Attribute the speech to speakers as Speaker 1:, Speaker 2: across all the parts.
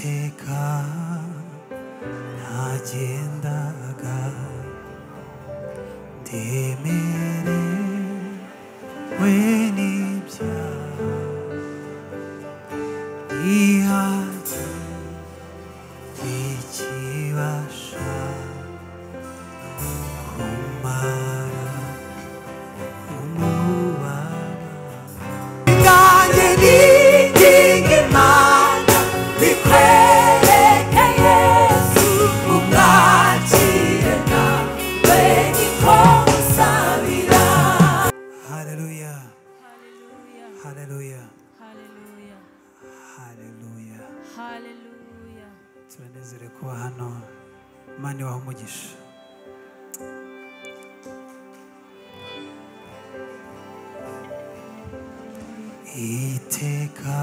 Speaker 1: Iteka nagendaga ndemerewe n'ibyaha ihaze ikibasha kumara umubabaro. Nganjye ninginga Imana bikwereke Yesu umwakire nawe niko musabira. Haleluya, haleluya,
Speaker 2: Haleluya.
Speaker 1: haleluya.
Speaker 2: Haleluya.
Speaker 1: Turanezerewe kuba hano. Imana ibahe umugisha. Iteka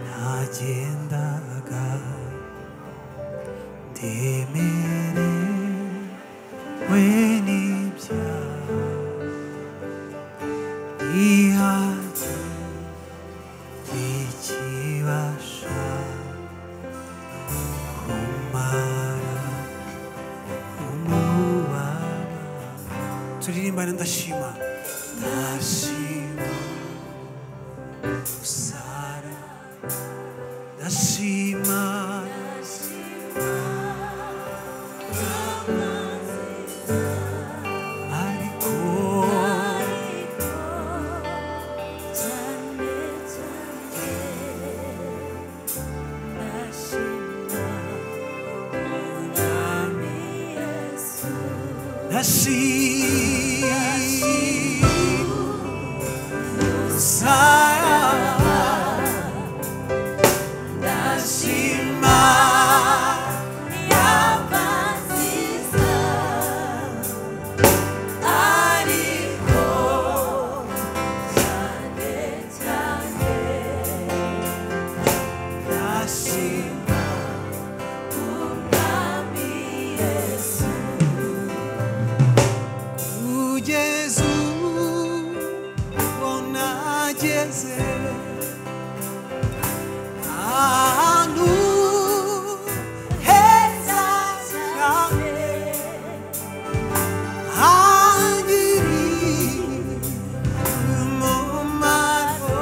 Speaker 1: nagendaga ndemerewe n'ibyaha ihaze ikibasha kumara umubabaro. Turirimbane ndashima, ndashima usara, ndashima ariko
Speaker 2: Cyane cyane ndashima Umwami Yesu.
Speaker 1: ndashima usara, ndashima
Speaker 2: Yaba nziza ariko cyane cyane
Speaker 1: ndashima
Speaker 2: Umwami Yesu.
Speaker 1: Kugeza ubwo nageze ahantu heza cyane hangiriye umumaro,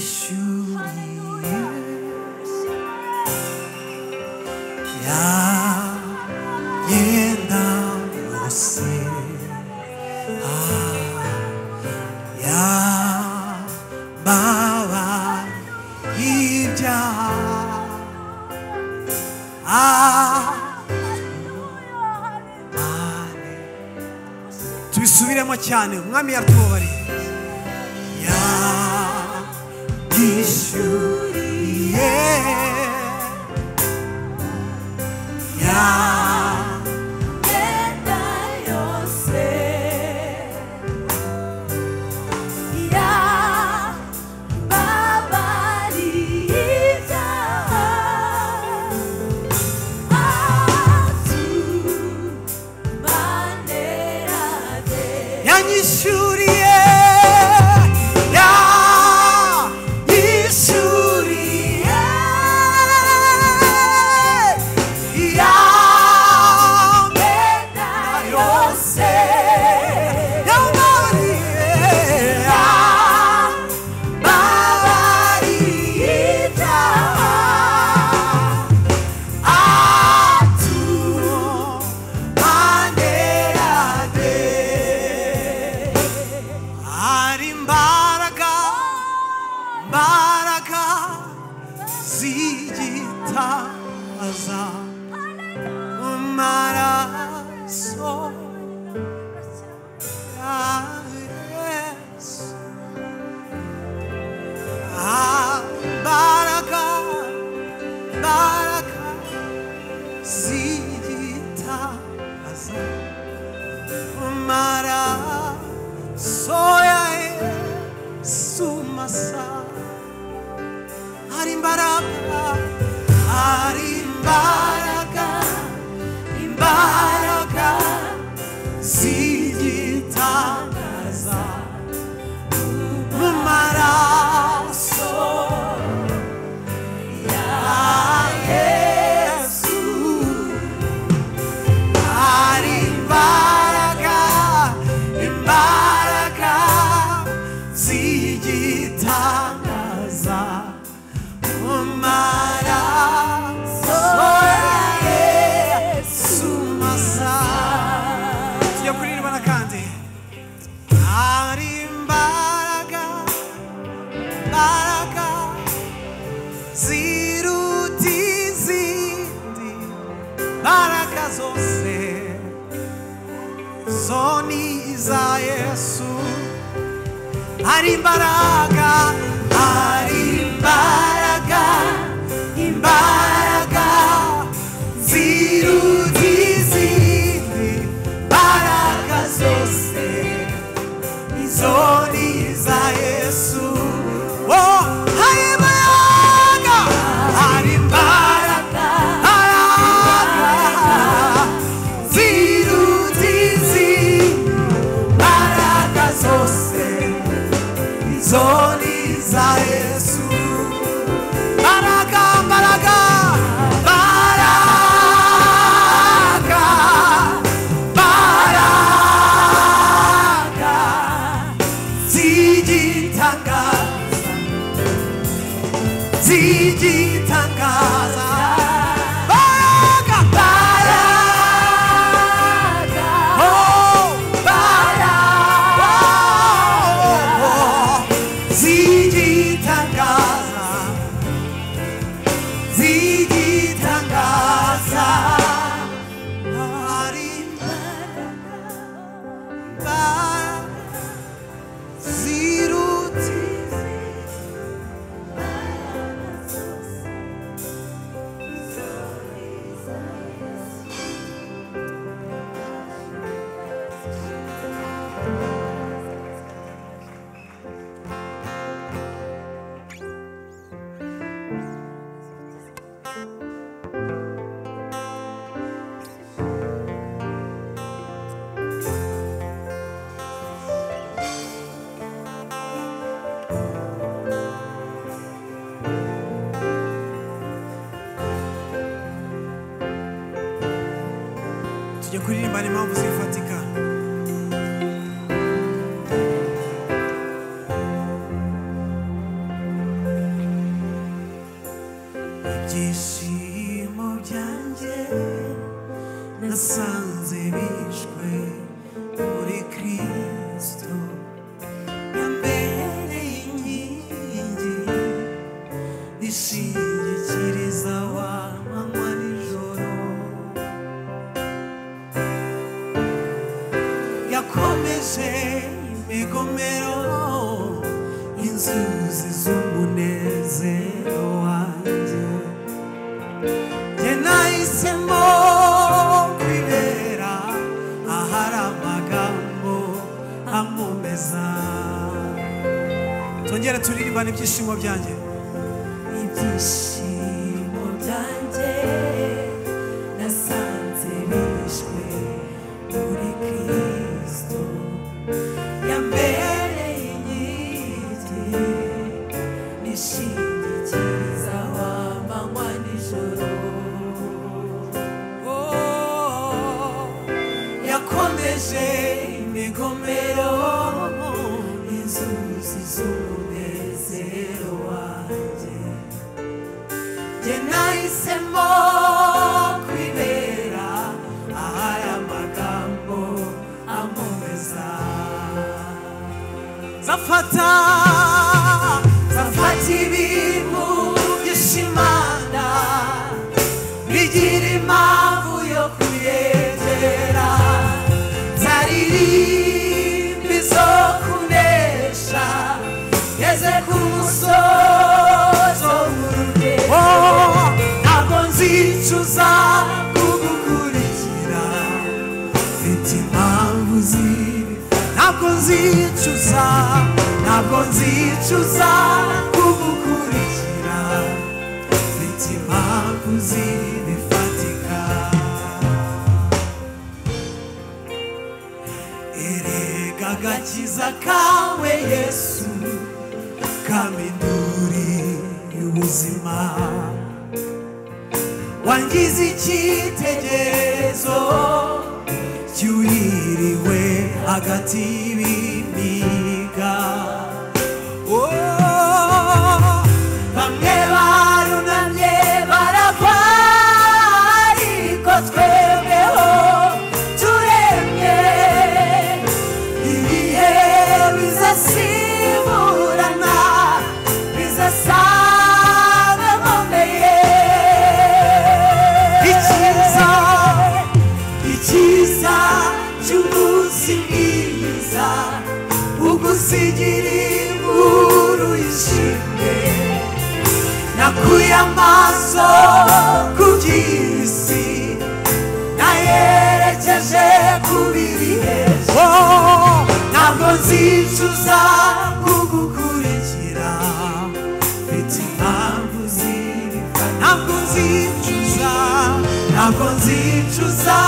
Speaker 1: Yanyishyuriye yenda yose yambaba ibyaha tubisubiremo cyane umwami yatubabariye yanyishyuriye
Speaker 2: Yenda yose yambabariye ibyaha atumanerade
Speaker 1: yanyishyuriye yanyishyuriye
Speaker 2: Yenda yose
Speaker 1: yambabariye
Speaker 2: yambabariye ibyaha
Speaker 1: atumanerade hari imbaraga imbaraga zigitaza mu maraso ya Yesu imbaraga imbaraga zigitaza mu maraso ya Yesu masa hari imbaraga hari imbaraga imbaraga zigitaza mu maraso ya Yesu hari imbaraga imbaraga zigitaza mu maraso ya Yesu masa tujya kuririmbana kandi hari imbaraga imbaraga ziruta izindi mbaraga zose zo ni iza Yesu hari imbaraga hari imbaraga imbaraga ziruta izindi mbaraga zose izo ni iza Yesu oh hari imbaraga hari imbaraga imbaraga ziruta izindi mbaraga zose izo ni iza Yesu mbaraga mbaraga mbaraga mbaraga zigitangaza zigitangaza mbaraga mbaraga oh mbaraga zigitangaza zigitangaza hari imbaraga ziruta tujya kuririmbana impamvu zifatika Ibyishimo byanjye nasanze bishwe muri Kristo, yambereye inkingi nishingikiriza wa manywa nijoro. Yakomeje imigomero inzuzi z'umunezero wanjye, jye nahisemo kwibera ahari amagambo amumeza. Tongere turirimbane ibyishimo byanjye.
Speaker 2: Ibyishimo byanjye nasanze bishwe muri Kristo, yambereye inkingi nishingikiriza wa manywa nijoro.
Speaker 1: Oh, yakomeje imigomero
Speaker 2: inzuzi z'umunezero wanjye,
Speaker 1: jye nahisemo kwibera ahari amagambo amumeza. Zafata zafata ibintu by'ishimana bigira impamvu yo kuyegera, zaririmba izo kunesha ngeze ku musozo w'urugendo. Oh, ntabwo nzicuza kugukurikira, mfite impamvu zibi. Ntabwo nzicuza, ntabwo nzicuza kugukurikira, mfite impamvu zibifatika. Erega agakiza kawe Yesu kaminduriye ubuzima, wangize icyitegererezo cyuhiriwe hagati y'ibimiga. Oh, bamwe barunamye baragwa, ariko twebweho turemye. Ibihe bizasimburana bizasaga nkomeye. Icyiza, icyiza cy'umunsi mwiza ugusigira inkuru y'ishimwe. Nakuye amaso ku by'isi nayerekeje ku biri hejuru. Oh, ntabwo nzicuza kugukurikira, mfite impamvu zibifa. Ntabwo nzicuza, ntabwo nzicuza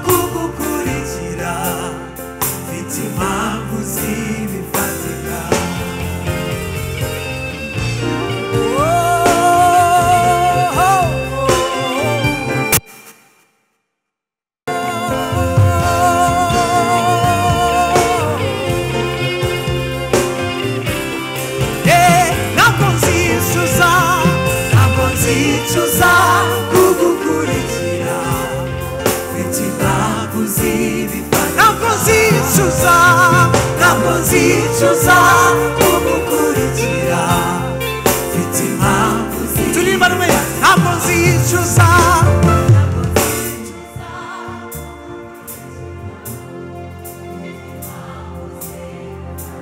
Speaker 1: kugukurikira, mfite impamvu zibifatika. Oh, oh, oh. Ntabwo nzicuza, ntabwo nzicuza kugukurikira, mfite impamvu zibifa. Ntabwo nzicuza, ntabwo nzicuza kugukurikira, mfite impamvu zibifa. Turirimba rumwe. Ntabwo nzicuza,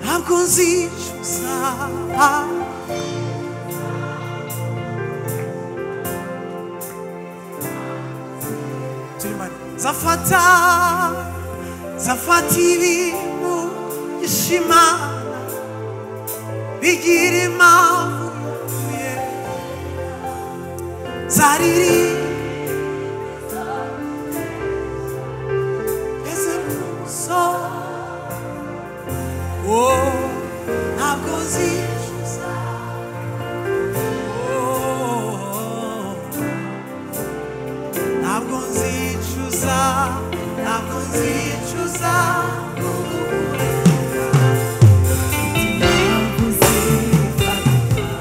Speaker 1: ntabwo nzicuza. Zafata zafata ibintu by'ishimana bigira impamvu zariri ese so. Oh, ntabwo nzicuza. Oh, ntabwo nzicuza, ntabwo nzicuza kugukurikira.
Speaker 2: Impamvu zibifatika.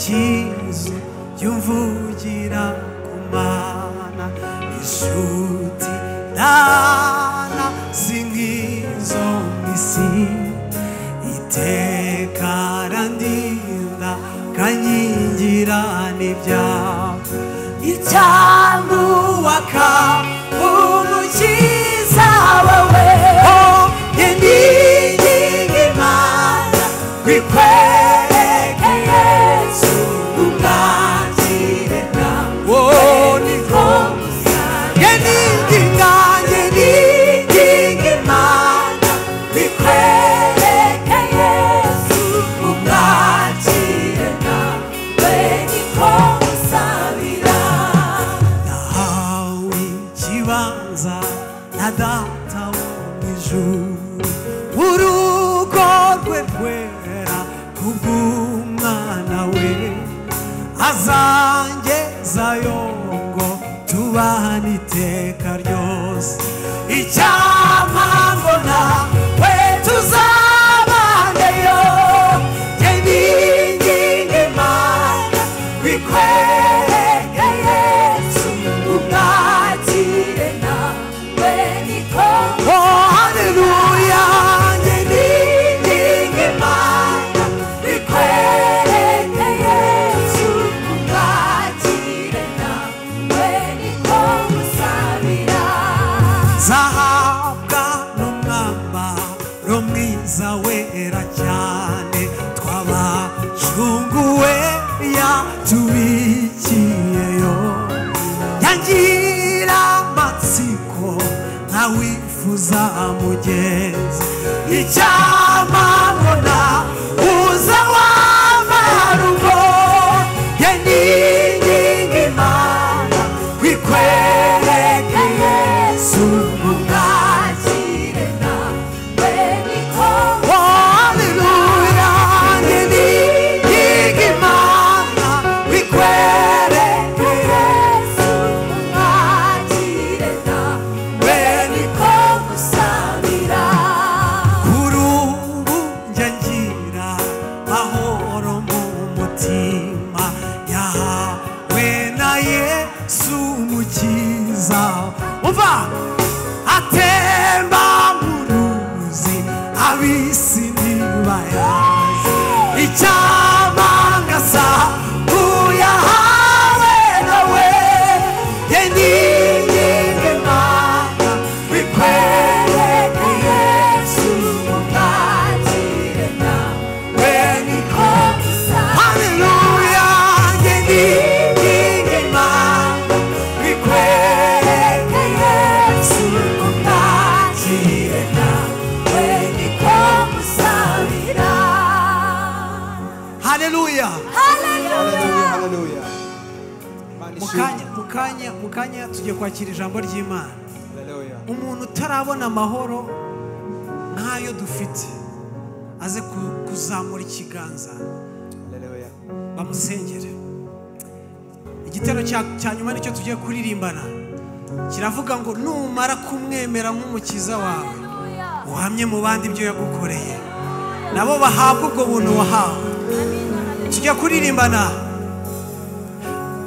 Speaker 1: Umukiza yumvugira ku Mana, inshuti ndana si nk'izo mw'isi, iteka arandinda kankingira n'ibyago. Icyamuwaka umukiza wawe, yinginga Imana bikwereke Yesu umwakire nawe niko yeninginga, yeninginga Imana bikwereke Yesu umwakire nawe niko musabira. Nahawe ikibanza na Data wo mw'ijuru, urugo rwe rwera kubw'umwana we, azangezayo ngo tubane iteka ryose. Icyampa mbona we tuzabaneyo, yeninginga Imana bikwereke Yesu umwakire nawe niko. Oh, haleluya, yeninginga Imana bikwereke Yesu
Speaker 2: umwakire nawe niko musabira.
Speaker 1: Zahabwa n'umwambaro mwiza wera cyane, twabacunguwe yatubikiyeyo, yangira amatsiko nkawifuza mugenzi. Icyampa mbona uza wamara ubwo, yeninginga Imana bikwereke Yesu
Speaker 2: umwakire nawe niko.
Speaker 1: Haleluya, yeninginga Imana bikwereke
Speaker 2: Yesu umwakire nawe niko musabira.
Speaker 1: Kuri ubu njya ngira amahoro mu mutima, yahawe na Yesu Umukiza. Umva atemba mu ruzi ab'isi ntibayazi, icyampa ngasa uyahawe nawe, yeninginga Imana bikwereke
Speaker 2: Yesu umwakire nawe niko musabira.
Speaker 1: Haleluya, yeninginga Imana bikwereke
Speaker 2: Yesu umwakire nawe niko musabira.
Speaker 1: Haleluya.
Speaker 2: Haleluya.
Speaker 3: Haleluya. Imana ishimwe.
Speaker 1: Mukanya tugiye kwakira ijambo ry'Imana.
Speaker 3: Haleluya.
Speaker 1: Umuntu utarabona amahoro nk'ayo dufite aze kuzamura ikiganza
Speaker 3: Haleluya.
Speaker 1: bamusengere. Igitero cya nyuma nicyo tugiye kuririmbana, kiravuga ngo numara kumwemera nk'umukiza wawe, uhamye mu bandi ibyo yagukoreye, nabo bahabwa ubwo buntu wahawe. Tujya kuririmbana.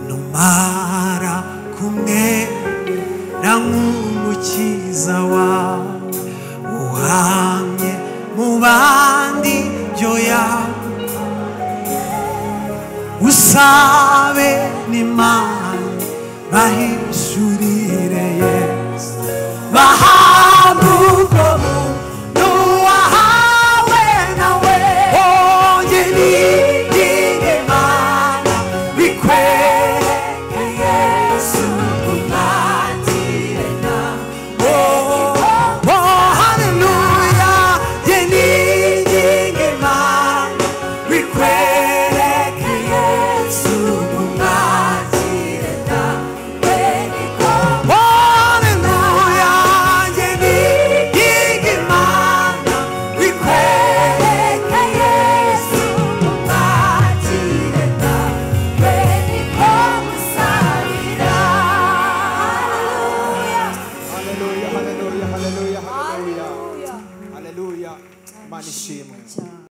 Speaker 1: Numara kumwemera nk'umukiza wawe, uhamye mu bandi ibyo yawe, usabe n'Imana bahishurire Yesu, bahabwe ubwo buntu wahawe nawe. Yeninginga Imana bikwereke Yesu
Speaker 2: umwakire nawe.
Speaker 1: Oh, haleluya, yeninginga Imana bikwereke
Speaker 2: Yesu umwakire nawe niko.
Speaker 1: Haleluya, yeninginga Imana bikwereke
Speaker 2: Yesu umwakire nawe niko musabira.
Speaker 3: Haleluya. Haleluya. Haleluya. Haleluya.
Speaker 2: Haleluya.
Speaker 3: Haleluya. Imana ishimwe.
Speaker 2: Cyane.